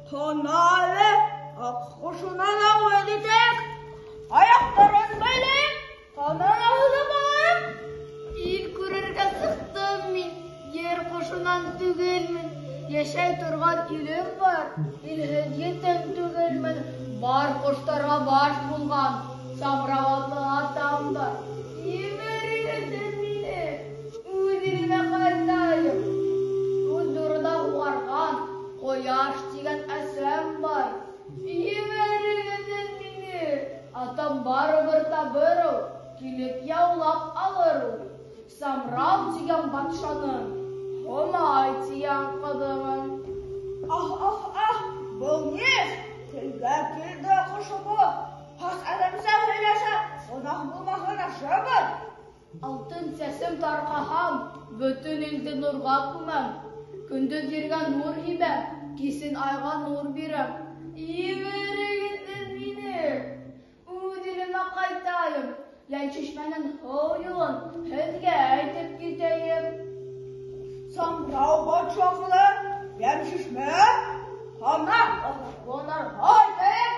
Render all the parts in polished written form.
Ҡана әле, аҡҡошонан ауыҙ итәйек, аяҡтарын бәйләйек, ҡанын ағыҙып алайыҡ. Ил күрергә сыҡтым мин, ер ҡошонан түгелмен. Йәшәй торған илем бар, илһеҙ етем түгелмен. Бар ҡоштарға баш булған, Самрау атлы атам бар. Ебәрегеҙ мине, үҙ илемә ҡайтайым. Үҙ нурына һуғарған ҡояш тигән әсәм бар. Ебәрегеҙ мине, атам барыбер табыр ул, килеп яулап алыр ул. Самрау тигән батшаның Һомай тигән ҡыҙымын. Аһ, аһ, аһ, был ни эш? Телгә килде ҡошобоҙ. Хас әҙәмсә һөйләшә, гонаһ булмаһын ашыбыҙ. Алтын сәсем тарҡаһам, бөтөн илде нурға күмәм. Көндөҙ ергә нур һибәм, кисен айға нур бирәм. Ебәрегеҙ мине, үҙ илемә ҡайтайым. Йәншишмәнең һыу юлын һеҙгә әйтеп китәйем. Самрау батша ҡыҙы, Йәншишмә, ҡана аҙаҡланырға итәйек.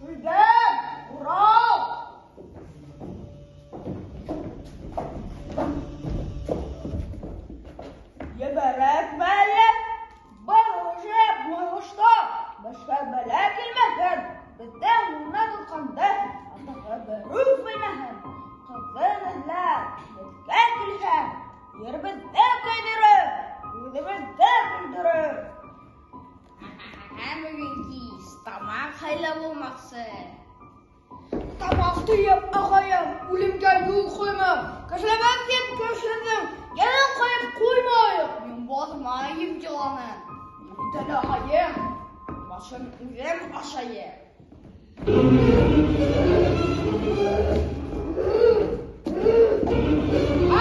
Шүлгән, Урал! Ебәрәкме әллә? Был ғәжәп байғошта башҡа бәлә килмәһен. Беҙҙең урына тотҡанды атаһы берүк белмәһен. Ҡыҙын эҙләп беҙгә килһә, еребеҙҙе көйҙөрөр, үҙебеҙҙе көлдөрөр. Бөгөн кис тамаҡ һайлап булмаҡсы. Тамаҡ тейеп ағайым, үлемгә юл ҡуймам. Кешеләмәм тип кешенең йәнен ҡайып ҡуймайым. Мин боҙмайым йоланы. Мин ағайым, башын үҙем ашайым.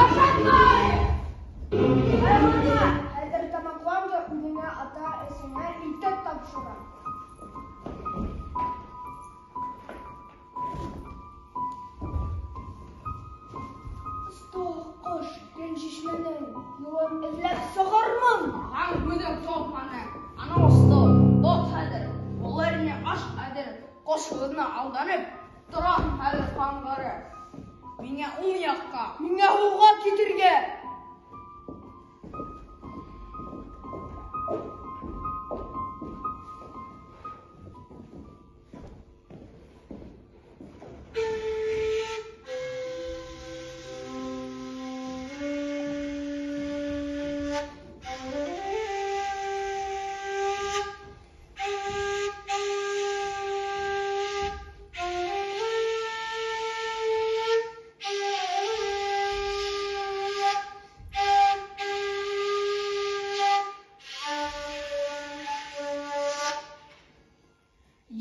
Ашатмайым! Ҡайғырма, хәҙер тамаҡлам да үҙеңә ата-әсәңә илтеп тапшырам. Оҫта ҡош Йәншишмәнең юлын эҙләп сығырмын. Ағаң һүҙен тотманы. Ана осто, тот хәҙер. Булыр ине аш әҙер. Ҡош һүҙенә алданып, тора хәҙер ҡаңғырып. Миңә уң яҡҡа, миңә һулға китергә.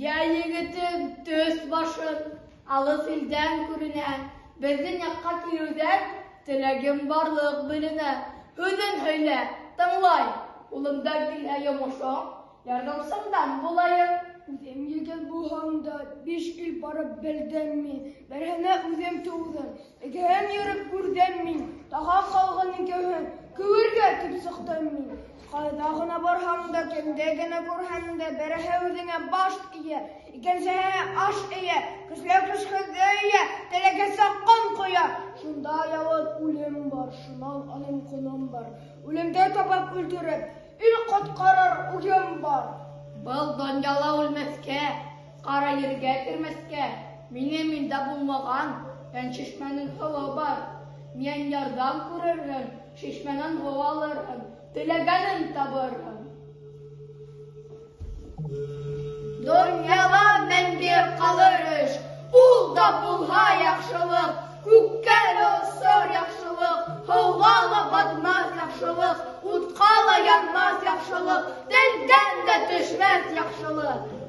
Йә, егетем, төҫ башын алыҫ илдән күренә, беҙҙең яҡҡа килеүҙән теләгем барлыҡ беленә. Һүҙен һөйлә, тыңлай, ҡулымдан килһә йомошоң, ярҙамсыңдан булайым. Үҙем егет булһам да, 5 ил барып белдем мин. Береһенә үҙем тыуҙым, икеһен йөрөп күрҙем мин. Таға ҡалған икәүһен күрергә тип сыҡтым мин. Ҡайҙа ғына барһаң да, кемде генә күрһәң дә, береһе үҙеңә баш эйә, икенсеһе аш эйә, көслө көсһөҙҙө эйә, теләгәнсә ҡан ҡоя. Шунда яуыз үлем бар, шунан аның ҡоном бар. Үлемде табып үлтереп, ил ҡотҡарыр уйым бар. Был донъяла үлмәҫкә, ҡара ергә кермәҫкә, минең миндә булмаған Йәншишмәнең һыуы бар. Минән ярҙам күрерһең, шишмәнән һыу алырһың, теләгәнен табырһың. Донъяла мәңге ҡалыр эш, ул да булһа яҡшылыҡ, күккә лә осор яҡшылыҡ, һыуға ла батмаҫ яҡшылыҡ, утҡа ла янмаҫ яҡшылыҡ, телдән дә төшмәҫ яҡшылыҡ.